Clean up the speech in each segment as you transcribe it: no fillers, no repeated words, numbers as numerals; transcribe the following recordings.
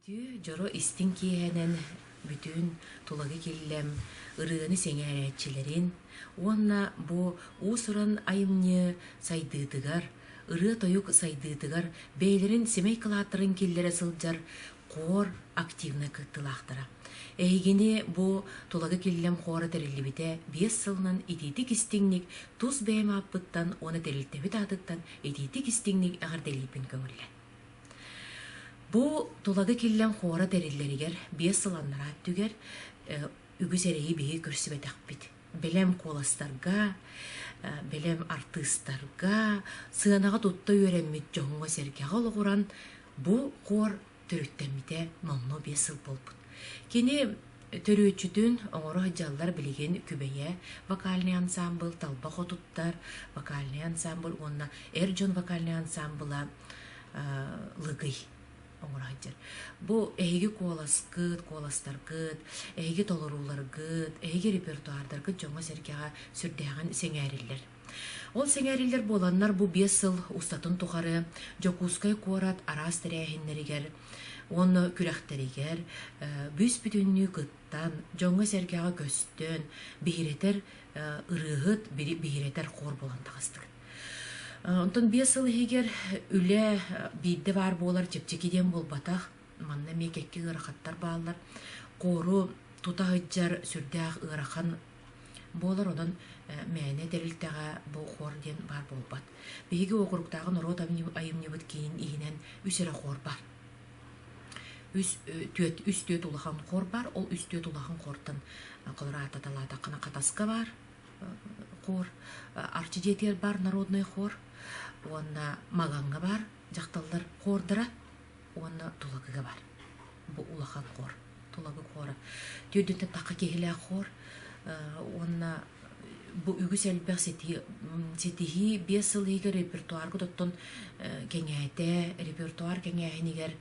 Үтүө дьоро истиҥ киэһэнэн бүтүн Тулагы Киллэм ырыаны сэҥээрээччилэрин уонна бу уус-уран айымньы сайдыытыгар, ырыа-тойук сайдыытыгар бэйэлэрин сэмэй кылааттарын киллэрэ сылдьар хор активнай кыттыылаахтара. Эһигини бу Тулагы Киллэм хора тэриллибитэ 5 сылынан итиитик-истиҥник тус бэйэм ааппыттан уонна тэрилтэбит аатыттан итиитик-истиҥник эҕэрдэлиирбин көҥүллэн. Бу Тулагы Киллэм хора тэриллэригэр 5 сыл анараа өттүгэр үгүс эрэйи биһиги көрсүбэтэхпит. Бэлэм куоластарга, бэлэм артыыстарга, сыанаҕа тутта үөрэммит дьоҥҥо-сэргэҕэ олоҕуран бу хор төрүттэммитэ номнуо 5 сыл буолбут. Кини төрүөччүтүн оҥоро сылдьаллар билигин Күбэйэ вокальный ансаамбыл, Талба Хотуттар вокальный ансаамбыл уонна эр дьон вокальный ансаамбыла Лыгый оҥоро сылдьар. Бу эһиги куоласкыт, куоластаргыт, эһиги толорууларгыт, эһиги репертуардаргыт дьоҥҥо-сэргэҕэ сүрдээҕин сэҥээриллэр. Ол сэҥээриллэр буоланнар бу 5 сыл устатын тухары Дьокуускай куорат араас тэрээһиннэригэр уонна күрэхтэригэр бүүс-бүтүннүү кыттан, дьоҥҥо-сэргэҕэ көстөн, биһирэтэр ырыаһыт, биһирэтэр хор буолан таҕыстыгыт. Онтон 5 сыл иһигэр үлэ биирдэ баар буолар чэпчэки диэн буолбатах. Манна эмиэ кэккэ ыарахаттар бааллар. Хуору тута сылдьар сүрдээх ыарахан буолар, онон мээнэ тэрилтэҕэ бу хор диэн баар буолбат. Биһиги уокуруктааҕы норуот айымньыбыт киинин иһинэн үс эрэ хор баар. Үс түөрт үс түөрт улахан хор баар. Ол үс түөрт улахан хортан холобур ааттаталаатаххына Хатаска баар хор, Арчы дьиэтигэр баар народный хор уонна Магаҥҥа баар дьахталлар хордара уонна Тулагыга баар. Бу улахан хор, Тулагы хора. Түөрдүттэн тахха киһилээх хор уонна бу үгүс элбэх ситиһии 5 сыл иһигэр репертуаргыт оттон кэҥээтэ, репертуар кэҥээһинигэр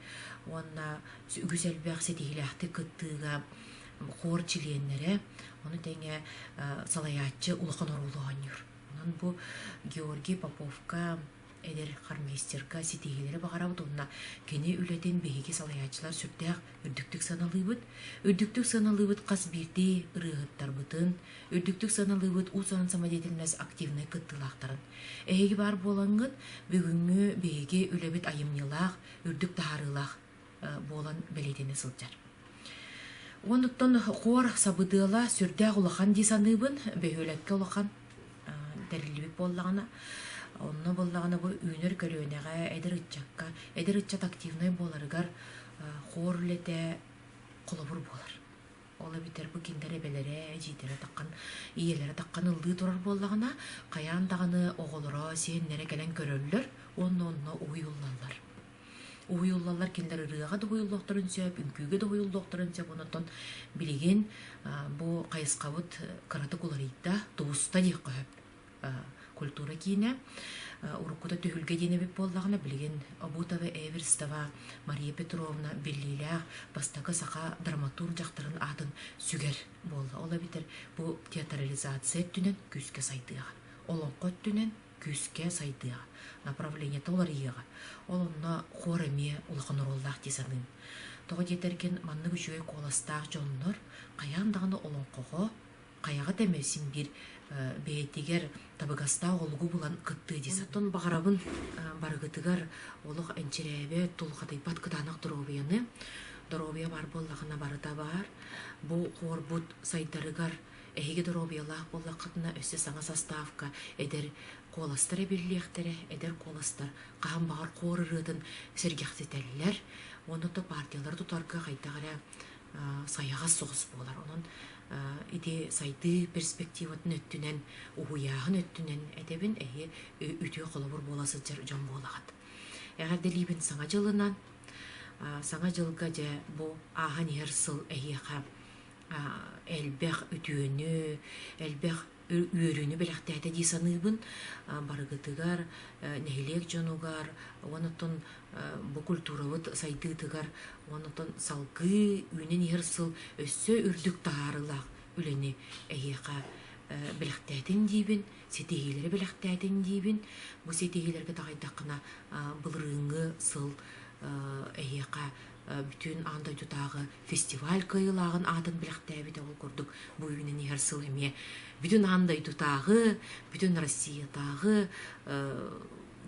уонна үгүс элбэх ситиһиилээхтик кыттыыга хор чилиэннэрэ, ону тэҥэ салайааччы улахан оруолу оонньуур. Онон бу Георгий Поповка эдэр хормейстерга ситиһиилэри баҕарабыт уонна кини үлэтин биһиги салайааччылар сүрдээх үрдүктүк сыаналыыбыт. Үрдүктүк сыаналыыбыт хас биирдии ырыаһыттарбытын, үрдүктүк сыаналыыбыт уус-уран самодеятельность активнай кыттыылаахтарын. Эһиги баар буолаҥҥыт бүгүҥҥү биһиги үлэбит айымньылаах, үрдүк таһаарыылаах буолан бэлиэтэнэ сылдьар. Онуттан хор сабыдыала сүрдээх улахан дии саныыбын, бөһүөлэккэ улахан тэриллибит буоллаҕына, онно буоллаҕына бу үүнэр көлүөнэҕэ, эдэр ыччакка, эдэр ыччат активнай буоларыгар хор үлэтэ холобур буолар. Ол эбэтэр бу кинилэр эбэлэрэ, эдьиийдэрэ таххан, ийэлэрэ таххан ыллыы турар буоллаҕына, хайаан даҕаны оҕолоро, сиэннэрэ кэлэн көрөллөр уонна онно уһуйуллаллар. Уһуйуллаллар кинилэр ырыаҕа да уһуйуллуохтарын сөп, үҥкүүгэ да уһуйуллуохтарын сөп. Онон билигин бу хайысхабыт кыратык уларыйда, тубуста диэххэ сөп. Культура киинэ уруккута түһүлгэ диэн эбит буоллаҕына, билигин Обутова Эверстова Мария Петровна биллиилээх бастакы саха драматург дьахтарын аатын сүгэр буолла. Ол эбэтэр бу театрализация өттүнэн күүскэ сайдыаҕа. Олоҥхо өттүнэн күүскэ сайдыаҕа, направлениета уларыйыаҕа. Ол онно хор эмиэ улахан оруоллаах дии саныым. Тоҕо диэтэргин, маннык үчүгэй куоластаах дьоннор хайаан даҕаны олоҥхоҕо хайаҕыт эмэ син биир бэйэтигэр табыгастаах олугу булан кыттыа дии саныыбын. Баҕарабын барыгытыгар олох энчирээбэт, тулхадыйбат кытаанах доруобуйаны. Доруобуйа баар буоллаҕына барыта баар. Бу хуорбут сайдарыгар эһиги доруобуйалаах буоллаххытына өссө саҥа составка эдэр куоластар эбиллиэхтэрэ, эдэр куоластар хаһан баҕар хор ырыатын сэргэхситэллэр уонна то партиялары тутарга хайдах эрэ сайаҕас соҕус буолар. Онон ити сайдыы перспективатын өттүнэн, уһуйааһын өттүнэн этэбин, эһи үтүө холобур буола сылдьар дьон буолаҕыт. Эҕэрдэлиибин Саҥа дьылынан. Саҥа дьылга дьэ бу ааһан иһэр сыл эһиэхэ элбэх үтүөнү, элбэх үөрүүнү бэлэхтээтэ дии саныыбын. Барыгытыгар, нэһилиэк дьонугар, уонна оттон бу культурабыт сайдыытыгар, уонна оттон салгыы үүнэн иһэр сыл өссө үрдүк таһаарыылаах үлэни эһиэхэ бэлэхтээтин диибин, ситиһиилэри бэлэхтээтин диибин. Бу ситиһиилэргэ таҕайдаххына былырыыҥҥы сыл эһиэхэ бүтүн аан дойдутааҕы фестиваль кыайыылааҕын аатын бэлэхтээбитэ. Ол курдук бу үүнэн иһэр сыл эмиэ бүтүн аан дойдутааҕы, бүтүн Россиятааҕы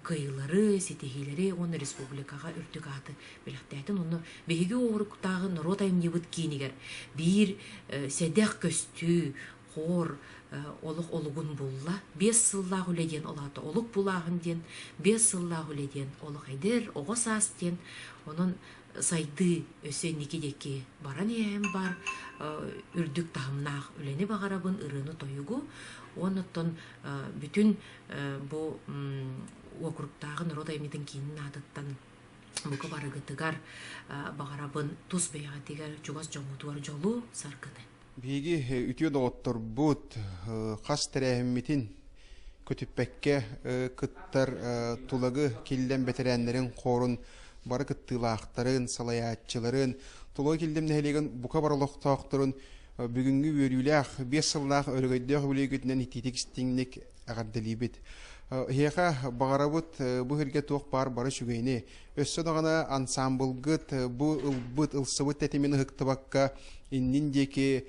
кыайыылары, ситиһиилэри уонна республикаҕа үрдүк ааты бэлэхтээтин. Онно биһиги уоруктааҕы норуот айымньыбыт киинигэр биир сэдэх көстүү хор олох олугун булла. 5 сыллаах үлэ диэн ол аата олук булааһын диэн, 5 сыллаах үлэ диэн олох эдэр, оҕо саас диэн. Онон сайдыы өссө инники диэки баран иһэм бар үрдүк таһымнаах үлэни баҕарабын, ырыаны-тойугу. Оннуттан бүтүн бу уокуруктааҕы норуот айымньытын киинин аатыттан бука барыгытыгар баҕарабын тус бэйэҕитигэр, чугас дьоҥҥутугар дьолу, саргыны. Биһиги үтүө доҕотторбут хас тэрээһиммитин көтүппэккэ кыттар Тулагы Киллэм бэтэрээннэрин хорун бары кыттыылаахтарын, салайааччыларын, Тулагы Киллэм нэһилиэгин бука бары олохтоохторун бүгүҥҥү үөрүүлээх 5 сыллаах өрөгөйдөөх үбүлүөйгүтүнэн итиитик истиҥник эҕэрдэлиибит. Эһиэхэ баҕарабыт бу сиргэ туох баар бары үчүгэйини. Өссө даҕаны ансаамбылгыт бу ылбыт, ылсыбыт тэтимин ыһыктыбакка иннин диэки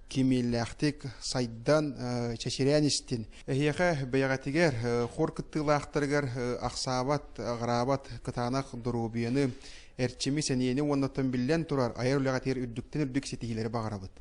кимиэллээхтик сайдан, чэчирээн истин. Эһиэхэ бэйэҕитигэр хор кыттыылаахтарыгар ахсаабат, аҕыраабат кытаанах доруобуйаны, эрчими, сэниэни уонна биллэн турар айар үлэҕитигэр үрдүктэн үрдүк ситиһиилэри баҕарабыт.